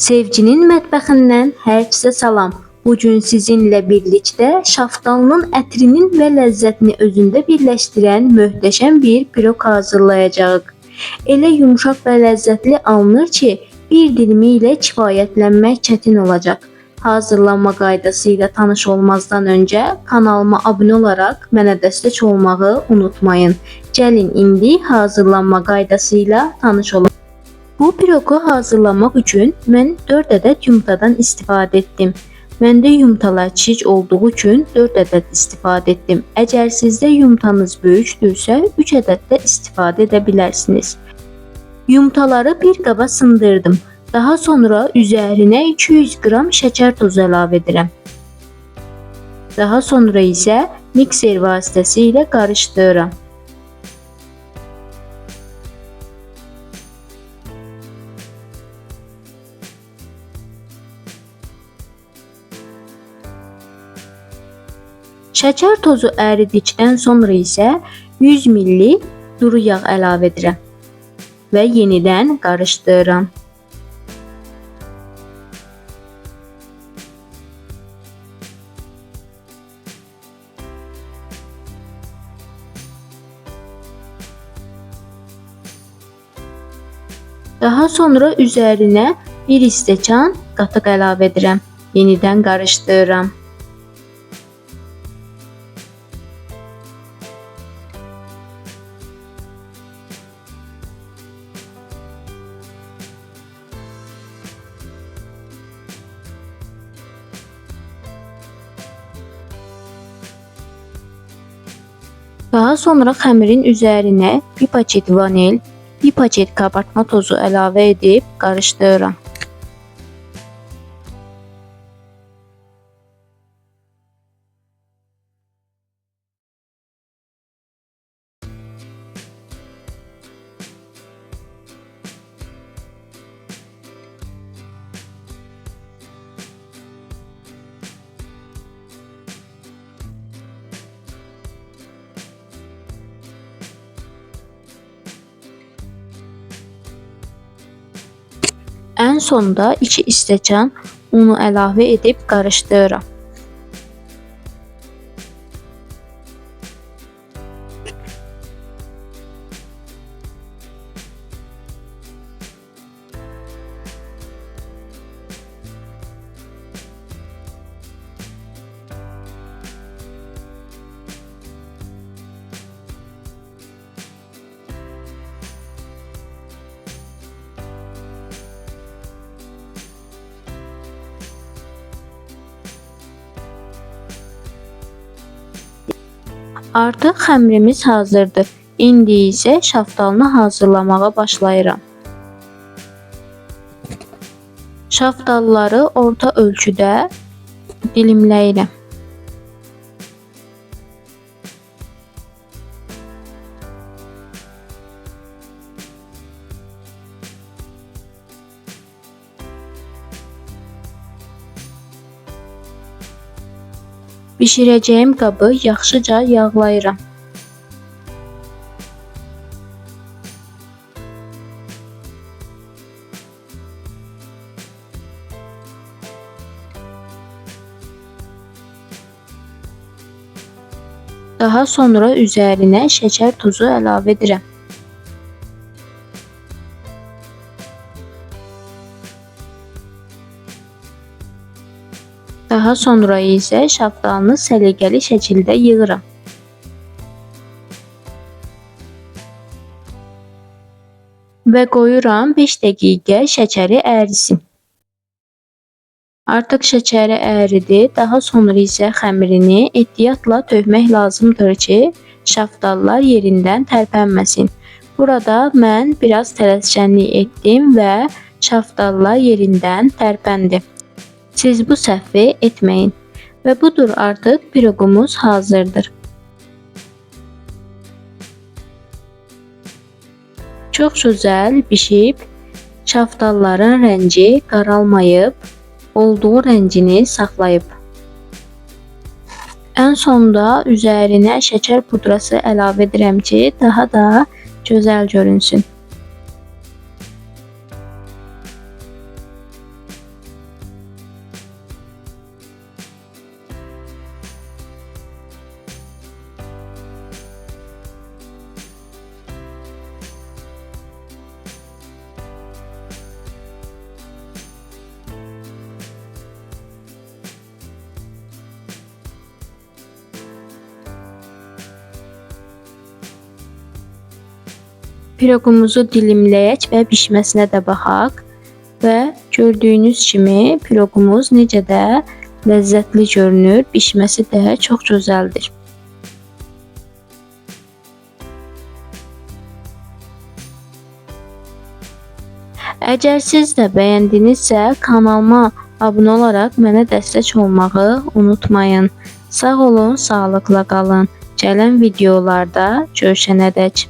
Sevginin mətbəxindən hər kəsə salam. Bugün sizinlə birlikdə şaftalının ətrinin və ləzzətini özündə birləşdirən möhtəşəm bir piroq hazırlayacağıq. Elə yumşaq və ləzzətli alınır ki, bir dilimi ilə kifayətlənmək çətin olacaq. Hazırlanma qaydası ilə tanış olmazdan öncə kanalıma abunə olaraq mənə dəstək olmağı unutmayın. Gəlin indi hazırlanma qaydası ilə tanış olaq. Bu piroqu hazırlamaq üçün mən 4 ədəd yumurtadan istifadə etdim. Məndə yumurtalar kiçik olduğu üçün 4 ədəd istifadə etdim. Əgər sizdə yumurtanız böyükdürsə, 3 ədəd də istifadə edə bilərsiniz. Yumurtaları bir qaba sındırdım. Daha sonra üzərinə 200 qram şəkər tozu əlavə edirəm. Daha sonra isə mikser vasitəsilə qarışdırıram. Şəkər tozu əridikdən sonra isə 100 milli duru yağ əlavə edirəm və yenidən qarışdırıram. Daha sonra üzərinə 1 stəkan qatıq əlavə edirəm. Yenidən qarışdırıram. Daha sonra xəmirin üzərinə 1 paket vanil, 1 paket kabartma tozu əlavə edib qarışdırıram. Ən sonda 2 stəkan unu əlavə edib qarışdırıram. Artıq xəmirimiz hazırdır. İndi isə şaftalını hazırlamağa başlayıram. Şaftalları orta ölçüdə dilimləyirəm. Bişirəcəyim qabı yaxşıca yağlayıram. Daha sonra üzərinə şəkər tozu əlavə edirəm. Daha sonra isə şaftalını səliqəli şəkildə yığıram. Və qoyuram 5 dəqiqə şəkəri ərisin. Artıq şəkəri əridi. Daha sonra isə xəmirini ehtiyatla tökmək lazımdır ki, şaftallar yerindən tərpənməsin. Burada mən biraz tələskənlik etdim və şaftallar yerindən tərpəndi. Siz bu səhvi etməyin. Və budur, artıq piroqumuz hazırdır. Çox gözəl bişib, şaftalların rəngi qaralmayıb, olduğu rəngini saxlayıb. Ən sonda üzərinə şəkər pudrası əlavə edirəm ki, daha da gözəl görünsün. Piroqumuzu dilimləyək və bişməsinə də baxaq. Və gördüyünüz kimi piroqumuz necə də ləzzətli görünür, bişməsi də çox gözəldir. Əgər siz də bəyəndinizsə, kanalıma abunə olaraq mənə dəstək olmağı unutmayın. Sağ olun, sağlıqla qalın. Gələn videolarda görüşənədək.